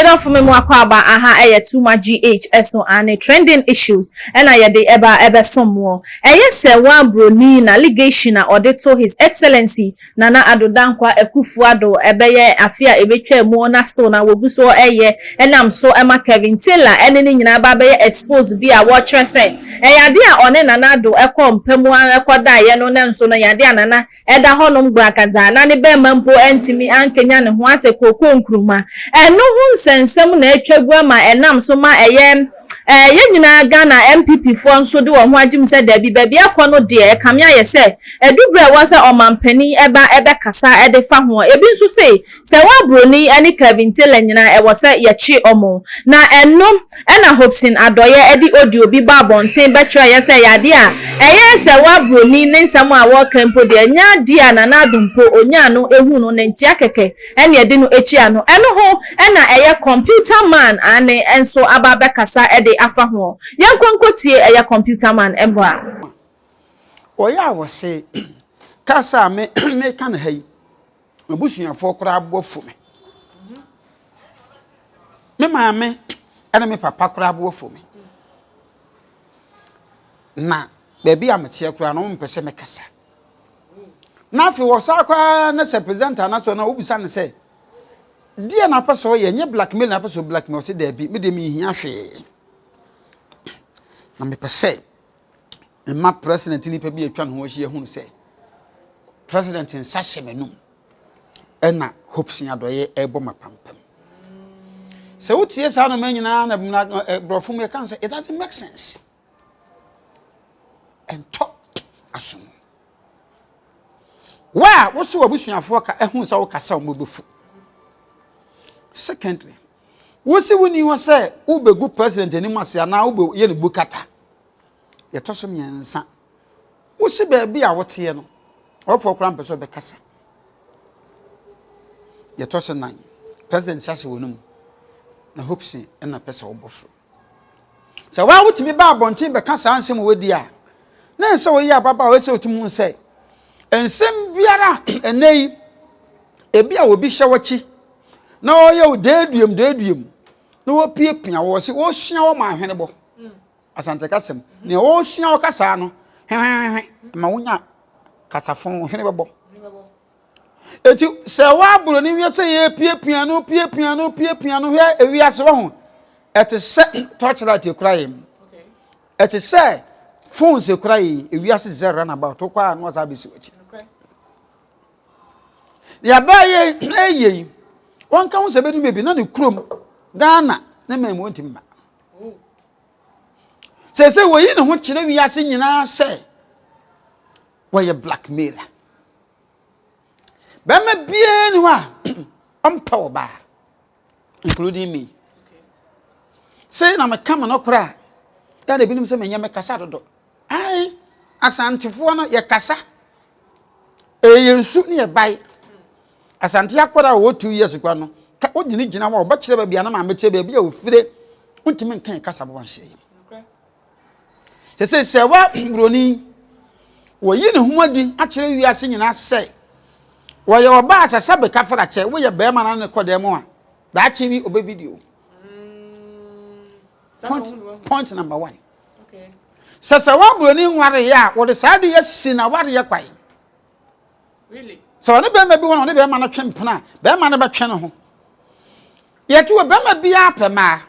Medɔfo me mu akɔ aba aha ɛyɛ Tuma GH ɛso ane trending issues ɛna yɛde ɛba ɛbɛsom moɔ. Ɛyɛ Serwaa Broni na allegation a ɔde to His Excellency Nana Addo Dankwa Akufo Addo ɛbɛyɛ afe a ɛbɛtwa mu na still na wɔgu so ɛyɛ ɛnam so ɛma Kevin Taylor ɛne ne nyinaa ba bɛyɛ expose bi a wɔkyerɛ sɛ ɛyɛ ade a ɔne Nana Addo ɛkɔ mpamu ɛkɔ daeɛ no ne nso no yɛ ade a Nana ɛda hɔnom gbrakadza na ne bɛrima mpo ɛntumi ankenya ne ho asɛ kooko nkuruma. Ɛno ho nsɛnsɛm na atwa gu ama ɛnam so ma ɛyɛ yɛn nyinaa Ghana NPP foɔ nso de wɔn ho agye mu sɛ daabi, baabi ɛkɔ no deɛ ɛkame ayɛ sɛ ɛduberɛ ɛwɔ sɛ ɔmampanin ɛba ɛbɛkasa ɛde fa ho. Ebi nso se Serwaa Broni ɛne Kevin Taylor nyinaa ɛwɔ sɛ yɛkye ɔmo na ɛno ɛna Hopeson Adorye ɛde audio bi ba abɔnten bɛkyerɛ yɛ sɛ yade a ɛyɛ Serwaa Broni ne nsɛm a wɔka mpo deɛ ɛnyɛ adeɛ a Nana Addo mpo onyaa no ehu no ne nkyea kɛkɛ ɛne ɛde no akyi ano. Ɛno ho ɛna ɛyɛ Computer Man ane nso aba bɛkasa ɛde afa ho. Yɛnkɔ nkɔtie ɛyɛ Computer Man ɛmbra. Ɔyɛ a wɔse kasa a me meka no ha yi, m'abusuafoɔ koraa bo afu me. Me maame ne me papa koraa bo afu me. Na baabi a meteɛ koraa no, wɔmpɛ sɛ mɛkasa. Na afei wɔsan koraa na sɛ presenter no asɔ na wobisa no sɛ, deɛ na apɛ sɛ ɔyɛ, nyɛ blackmail na apɛ sɛ blackmail, ɔse daabi, me deɛ menhia hwee. Na mepɛ sɛ mma president nipa bi atwa ne ho ahyia hunu sɛ president nsa hyɛ m'anum ɛna Hopeson Adorye ɛrebɔ m'apampam. Sɛ wotie saa nneɛma nyinaa na borɔfo mu yɛka sɛ it doesn't make sense. Ɛntɔ asom. Wo a woso w'abusuafoɔ ka ɛho sɛ wokasa wɔn bɛfu. Secondly, wosi wo ni hɔ sɛ wobɛgu president anim ase anaa wobɛyɛ no bukata. Yɛtɔ so mmiɛnsa, wosi baabi a woteɛ no, ɔfoɔ koraa mpɛ sɛ ɔbɛkasa. Yɛtɔ so nan, president hyɛ ahyɛ wɔ no mu na Hopeson ɛna pɛ sɛ ɔbɔ so. Sɛ waa wotumi ba abɔnten bɛka saa nsɛm a wɔdi a, na ɛsɛ wɔyɛ ababaawa ɛsɛ otumi hu sɛ nsɛm biara ɛnɛ yi ebi a obi hyɛ wɔkyi na ɔyɛ wo deeduam deeduam na wɔpiapia wɔ sɛ wɔsua wɔ ma ahwene bɔ. Asante kasɛm nea ɔresua wo kasaa no hwehwehwehwe ma wonya kasafo hwene bɛbɔ. Eti sɛ woaboro ne wiase yɛ piapia no piapia no piapia no hwɛ ewiase wɔ ho ɛte sɛ torchlight ekura yɛn ɛte sɛ phones ekura yɛn ewiase sɛ runabout kɔ a na wasa abɛsi w'akyi. Yɛbaa yɛ ɛyɛ yi wɔnka ho sɛ bɛdu baabi na ne kurom Ghana ne mmaa mu wɔntumi ma. Sɛ wɔyi ne ho kyerɛ wiase nyinaa sɛ wɔyɛ blackmailer. Bɛrima biara ni hɔ a ɔmpɛ ɔbaa including me. Sɛ na meka me nɔkorɛ a yɛ na ebinom sɛ menyɛ mekasa dodo. Ae, Asantefoɔ no yɛkasa. Ɛyɛ nsu ne yɛbae. Asante akɔda a wɔwɔ 2 years kora no, ka wode ne gyina hɔ a wɔbɛkyerɛ baabi a na maame kyerɛ baabi a ofire. Wontumi nka yɛn kasa bɔ nhyɛ yi. Sɛ wa buroni wɔyi ne ho adi akyerɛ wiase nyinaa sɛ wɔyɛ ɔbaa sɛ sɛ bɛka fra kyɛ woyɛ bɛrima na ne kɔ dɛm a daakye bi ɔbɛ video. Point number one. Sɛ wa buroni nware yɛ a wɔde saa de asi na ware yɛ kwan. Sɛ ɔne bɛrima bi wɔ na ɔne bɛrima no twe mpena a bɛrima no bɛtwe ne ho. Yɛte wɔ bɛrima biara pɛ mmaa.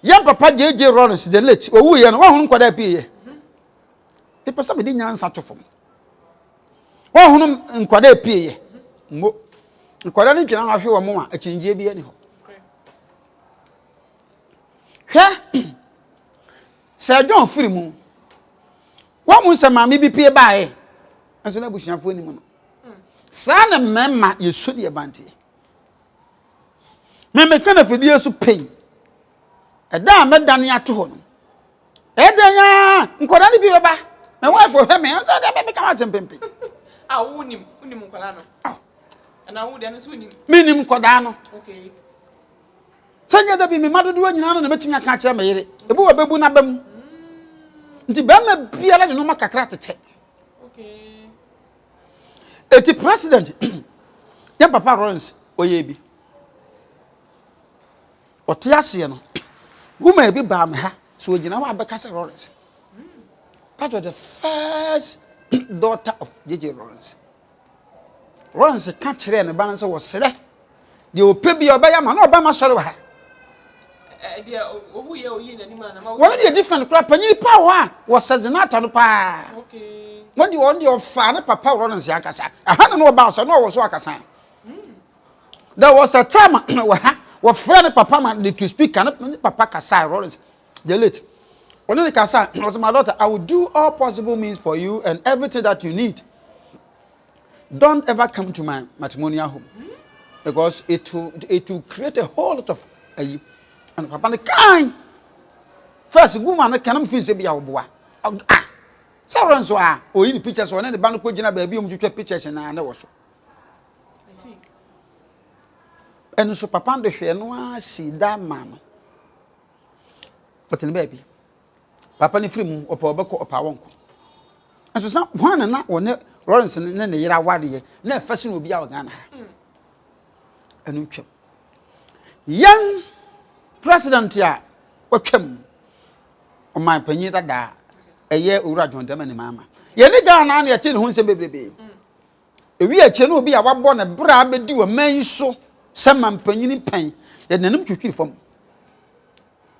Yɛn papa JJ Rawlings the late owu yɛ no wɔn nkwadaa pii yɛ. Nipa sɛ mede nyansa to fam. Wɔn nkwadaa pii yɛ. Mo nkwadaa no gyina hɔ ahwɛ wɔn a akyinnyie bi ani hɔ. Hwɛ sɛ John firi mu wɔn mu sɛ maame bi pie baeɛ nso n'abusuafoɔ anim no saa na mmarima yɛsu deɛ banteɛ mmemmeka na fidie so pɛn ɛda a mɛdane ato hɔ no ɛdɛn ya nkwadaa no bi bɛba my wife hwɛ me ɛsɛ dɛ mɛmeka ho asɛm pempe. A wo nim wonim nkwadaa no ɛna wo deɛ no nso wonim. Menim nkwadaa no sɛ nyɛ da bi mema dodoɔ nyinaa no na mɛtumi aka akyerɛ me yere ebi wɔ bɛbu n'aba mu nti bɛrima biara de nneɛma kakra tetɛ eti president yɛn papa Rawlings ɔyɛ bi. Ɔte aseɛ no, woman bi baa me ha, sɛ ɔgyina hɔ a bɛka sɛ Lawrence. That was the first daughter of JJ Lawrence. Lawrence ka kyerɛɛ ne ba no sɛ wɔsrɛ deɛ ɔpɛ bi a ɔbɛyɛ ama na ɔba ma sɔre wɔ ha. Wɔn deɛ different koraa panyin paa wɔ a wɔsɛ zenata no paa. Wɔn deɛ wɔn deɛ ɔfaa ne papa Lawrence ankasa. Ɛha na na ɔba asɔ na ɔwɔ so akasa. There was a time wɔ ha wɔfrɛ ne papa ma de to speaker ne papa kasa Lawrence the late. Ɔne ne kasa ɔsɛ my daughter I will do all possible means for you and everything that you need. Don't ever come to my matrimonial home because it will it will create a whole lot of ayi. And papa ne kan first woman no kanam fi sɛ bi a ɔboa ah sɛ ɔrɔ nso a oyi ne pictures ɔne ne ba no kɔ gyina baabi a wɔn twitwa pictures na ne wɔ so. Ɛno nso papa no de hwɛɛ no ara sii da maa no. Ɔte ne baabi. Papa no firi mu, ɔpɛ ɔbɛkɔ, ɔpɛ a ɔnkɔ. Nso sa hwan na na ɔne Lawrence ne ne yere awareɛ na ɛfɛ sen obi a wɔ Ghana ha. Ɛno ntwam. Yɛn president a watwam ɔman panyin dadaa ɛyɛ Owura John Dramani Mahama. Yɛne Ghana na yɛte ne ho nsɛm bebrebe. Ewi akyire no obi a wabɔ ne bra abɛdi ɔman yi so sɛ mampanyini pɛn, yɛde n'anim twitwiri fam.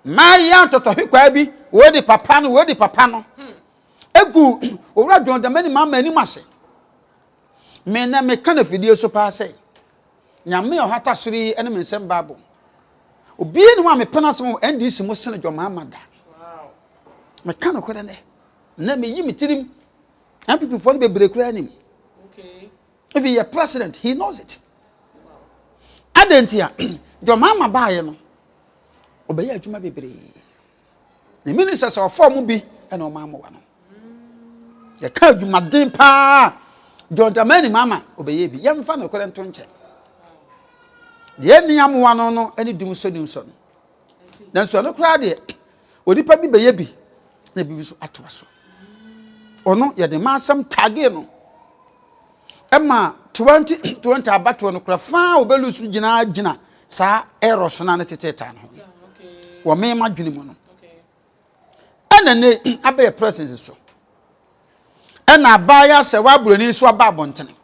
Mmaa ntɔtɔhwekwaa bi, wɔdi papa no, wɔdi papa no. Egu Owura John Dramani Mahama anim ase. Me na meka no afidie so paa sɛ, Nyame a ɔhata soro yi ne me nsɛm Bible. Obiara ni hɔ a mepɛ n'asɛm wɔ NDC mu sene John Mahama da. Meka nokorɛ nɛ. Nnɛ meyi me tirim. NPP foɔ no bebree koraa nim. Even yɛ president, he knows it. Adɛn nti a John Mahama baeɛ no, ɔbɛyɛ adwuma bebree. Ne ministers a ɔfɔɔ mu bi ɛna ɔma amoa no. Yɛka adwumaden paa John Dramani Mahama ɔbɛyɛ bi. Yɛmfa nokorɛ nto nkyɛn. Deɛ ɛnni amoa no no ne dum sɔ dum sɔ no. Nanso ɛno koraa deɛ onipa bi bɛyɛ bi na ebi nso atoa so. Ɔno yɛde ma asɛm tagee no ɛma 2020 abatoɔ no kora faa ɔbɛlu so gyina gyina saa errors no a ne teteetaa no ho wɔ mema dwene mu no ɛna ne abɛyɛ president so ɛna abaayewa sɛ waburoni nso aba abɔntene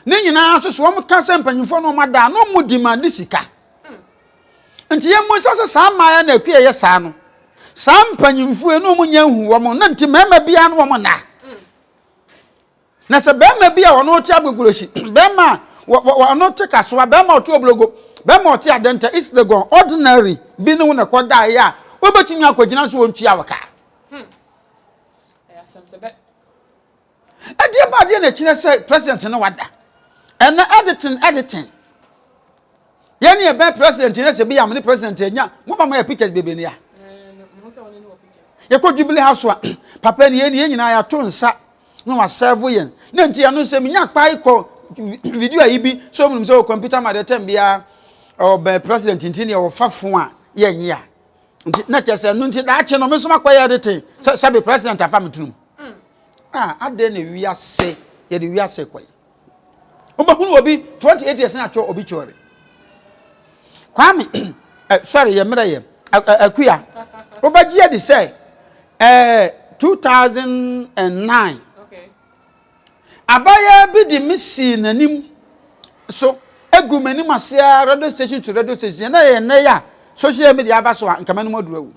ne nyinaa nso so wɔn ka sɛ mpanyinfoɔ no wɔn ada na wɔn di ma ne sika nti yɛn mu nsa sɛ saa mmaayɛ na akua yɛ saa no saa mpanyinfoɔ yi na wɔn nyɛ nhu wɔn na nti mmarima biara no wɔn nna na sɛ barima bi a ɔno te agogolohyi barima a ɔno te kasoa barima a ɔte oblogo barima a ɔte adɛnta East Legon ordinary bi ne wo na ɛkɔ daeɛ a wobɛtumi akɔgyina so wɔntua wo ka hmm. Ɛdeɛ ba adeɛ na ɛkyerɛ sɛ president no wada. Ɛnɛ editing editing. Yɛn ne yɛbɛn president ne sɛ bi yɛ amene president anya mo ba mo yɛ pictures bebree ni ya. Yɛkɔ Jubilee House a papa ni yɛn ni yɛn nyinaa yɛato nsa na wasɛvo yɛn. Na nti ɛno sɛ menya kpae kɔ video ayi bi sɛ ɔmu nim sɛ wɔ computer ma deɛ tɛm biara ɔbɛn president nti neɛ wɔfa fo a yɛnye a. Nti na kyerɛ sɛ no nti daakye no me nso makɔyɛ editing sɛ sɛbe president afa me tunum. Mm. Ah, adɛn na wiase yɛde wiase kɔ yi. Wobɛhunu obi 28 years na atwerɛ obituary. Kwame, eh, sorry, yɛ mmerɛ yɛ akuya. Wobɛgye adi sɛ eh, 2009 okay. Abaayewa bi de me sii n'anim so egu m'anim ase ara radio station to radio station. Na yɛ nnɛ yi a social media aba so a nka m'anim aduru awu.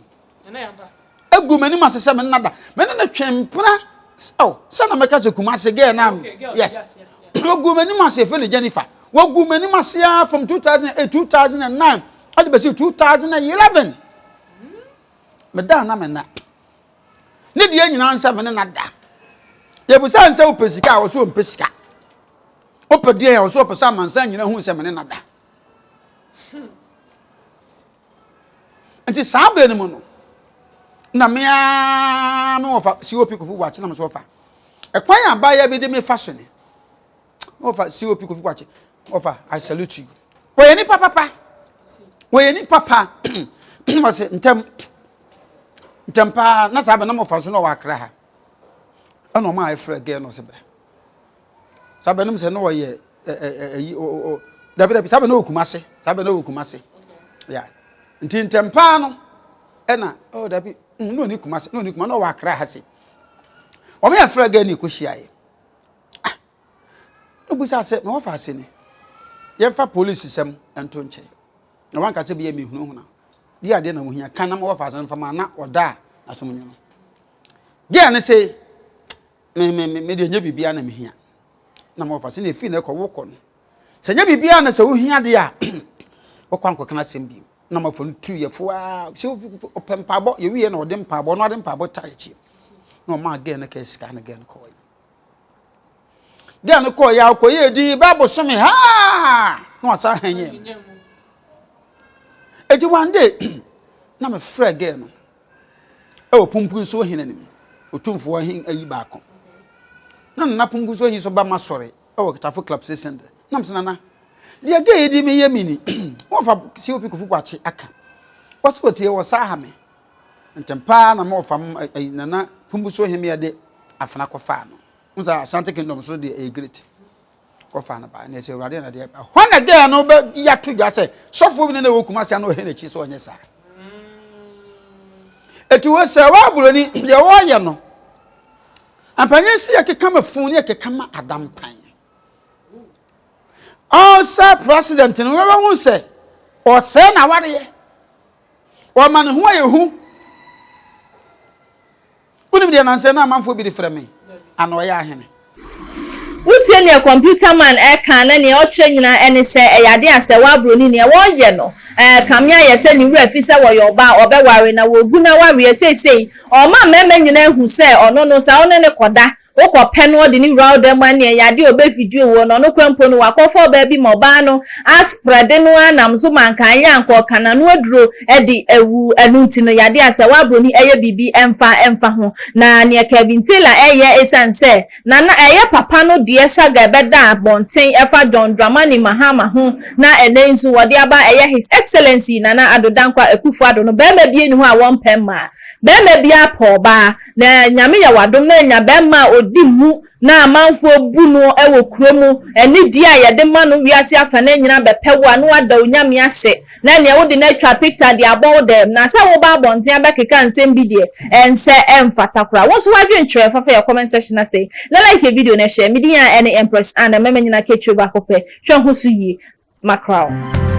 Egu m'anim ase sɛ me nna da. Me ne no twe mpena oh sɛ na mɛka sɛ Kumasi girl na yes. Wɔgu m'anim ase efe ne Jennifer. Wɔgu m'anim ase ara from 2008 2009 ɛde bɛsi 2011. Meda na me nna. Ne deɛ nyinaa nsɛ me ne na da. Yɛbusa nsɛ wopɛ sika a ɔsɛ ɔmpɛ sika. Wopɛ deɛ a ɔsɛ ɔpɛ sɛ amansan nyina hu sɛ me ne na da. Nti saa berɛ no mu no na me ara me wɔfa COP Kofi Boakye na me so wɔfa. Ɛkwan a abaayewa bi de me fa so ni. Wɔfa COP Kofi Boakye wɔfa I salute you. Wɔyɛ nipa papa. Wɔyɛ nipa pa. Wɔse ntɛm ntɛm paa na saa bɛ na wɔfa so na ɔwɔ akra ha. Ɛna ɔma a ɛfrɛ gɛɛ no ɔsɛ bra. Saa bɛ nom sɛ na ɔyɛ ɛyi dabi dabi saa bɛ na ɔwɔ Kumase saa bɛ na ɔwɔ Kumase. Yeah. Nti ntɛm paa no ɛna oh dabi mm, na ɔni Kumasi na ɔni Kumasi na ɔwɔ Accra ha se. Wɔn yɛ frɛ gɛɛ ne ɛkɔhyiaeɛ. Ah, na ɔbusa sɛ na wɔfa ase ni. Yɛmfa polisi sɛm nto nkyɛn. Na wanka sɛ bi yɛ mehunahuna. Bi adeɛ na wohia ka na ma wɔfa ase no mfa ma na ɔda a n'asom nyo no. Gɛɛ ne se me me me deɛ nyɛ biribiara na mehia. Na ma wɔfa ase na ɛfiri na ɛkɔ wokɔ no. Sɛ nyɛ biribiara na sɛ wohia deɛ a wɔkɔ ankɔka asɛm bio na mafo no tu yɛfo a sɛ ɔpɛ mpaabɔ yɛwieɛ na ɔde mpaabɔ ɔno ade mpaabɔ taa akyi na ɔmaa gɛɛ no kɛɛ sika na gɛɛ no kɔɔ gɛɛ no kɔɔ yɛ akɔ yɛ di bɛ bosome haa na wasa hɛnyɛ eti one day na mefrɛ gɛɛ no ɛwɔ pumpun so hene nim otumfoɔ hen ayi baako na nana pumpun so hin so ba ma sɔre ɛwɔ Tafo club station de nam sɛ nana deɛ gay yi di mi yɛ mi ni wɔfa COP Kofi Boakye aka wɔso wɔtie wɔ saa ha me ntɛm paa na ma wɔfa m nana pumbu so hemea de afena kɔfaa no n sɛ Ashanti Kingdom so deɛ ɛyɛ great kɔfaa no baa na ɛsɛ awurade na deɛ hɔ na gay no bɛ yɛato dwa sɛ sɔfoɔ bi na na ɛwɔ Kumasi ano ɔhɛ n'akyi sɛ ɔnyɛ saa ɛti wɔ sɛ wɔaburoni deɛ wɔyɛ no Mpanyin si yɛkeka ma fun ne yɛkeka ma adampan. Ɔsɛ president no wɔbɛhu sɛ ɔsɛe n'awareɛ. Ɔma ne ho ayɛ hu. Wonim deɛ nansɛ na amanfoɔ bi de frɛ me ana ɔyɛ ahene. Wotie nea Computer Man reka na nea ɔkyerɛ nyinaa ɛne sɛ ɛyɛ ade a sɛ w'abroni nea wɔyɛ no ɛkame ayɛ sɛ ne werɛ afi sɛ wɔyɛ ɔbaa a ɔbɛware na wɔgu n'awareɛ seesei Ɔma mmarima nyinaa hu sɛ ɔno no, sɛ wo ne no kɔda, wokɔpɛ no ɔde no wura wo dan mu a, ɛnneɛ ɛyɛ adeɛ a ɔbɛvideo wo na ɔno koraa mpo no, wakɔfa ɔbaa bi ma ɔbaa no asprɛde no ara nam so ma anka anyɛ a anka ɔka n'ano aduro de awu. Ɛno nti no, yadeɛ a sɛ w'abroni yɛ biribi mfa mfa ho. Na neɛ Kevin Taylor reyɛ ɛsiane sɛ na na ɛyɛ papa no deɛ saga ɛbɛda abɔnten ɛfa John Dramani Mahama ho na ɛnɛ yi nso wɔde aba ɛyɛ His Excellency Nana Addo Dankwa Akufo Addo no, barima bi nni hɔ a wɔmpɛ mmaa. Barima biara pɛ ɔbaa, na Nyame yɛ w'adom na anya barima a ɔdi mu na amanfoɔ bu no wɔ kuro mu, anidie a yɛde ma no wiase afanan nyinaa bɛpɛ wo a na wada Onyame ase, na ɛneɛ wode no atwa picture de abɔ wo dam, na sɛ woba abɔnten abɛkeka nsɛm bi deɛ ɛnsɛ ɛmfata koraa. Wo nso w'adwen kyerɛ fa fa yɛ comment section ase na like yɛ video no hyɛ. Me din a ɛne Empress Anna, mɛma nyinaa ka tire baako pɛ, hwɛ ho so yie, makra wo.